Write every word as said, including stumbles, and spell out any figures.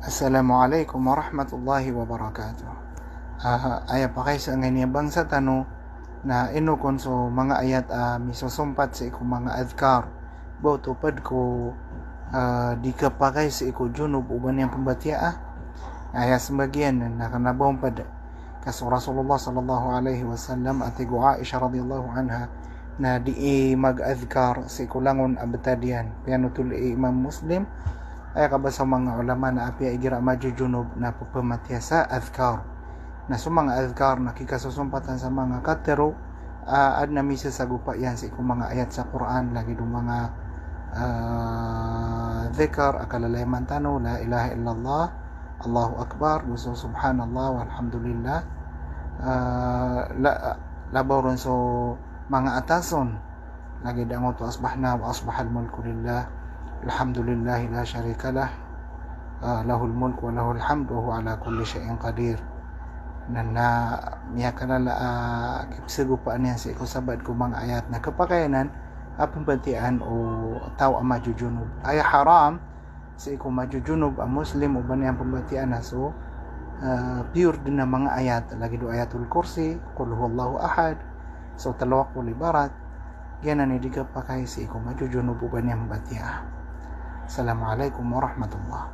Assalamu alaikum warahmatullahi wabarakatuh. Ah, aya pakaiza angkaini a bangsa tano na ino kon so manga ayat a misosompat sii ko manga adhkar ba oto pd ko, ah, di kapakay sii ko junub o ba niyan pmbatiyaa. Aya smbag iyan na kna ba on pd ka so Rasulullah sallallahu alaihi wasallam a tig o Aisha radhiyallahu anha na dii mag-adhkar sii ko langon a btad iyan. Piyanothol i Imam Muslim, aya kabasa o manga ulama na apiya igira a majojunub na pphamatiya sa adhkar. Na so manga adhkar na kikasosompatan sa manga katharo, ah, adn a misasagopa iyan sii ko manga ayat sa Qur'an, lagid o manga, ah, dhikr a kalalayaman tano, la ilaha illallah, Allahu Akbar, go so subhanallah, walhamdulillah. Ah, la-, labaw ron so manga atas on, lagid angkoto asbahna wa asbahal mulku lillah, alhamdulillahi la sharika lah, ah, lahul mulku wa lahul hamdu wa huwa ala kulli shay'in qadir. Na, na miyakalala a kipsagopaan iyan sii ko sabaad ko manga ayat na kapakay anan a pmbatiyaan o taw a majojunub. Aya haram sii ko majojunub a Muslim o ba niyan pmbatiyaan na so, ah, pure dn a manga ayat, lagid o Ayatul Kursi, Qul huwallahu ahad, so tlo akol ibarat, giyanan i di kapakay sii ko majojunub o ba niyan pmbatiyaa. Assalamu alaikum warahmatullah.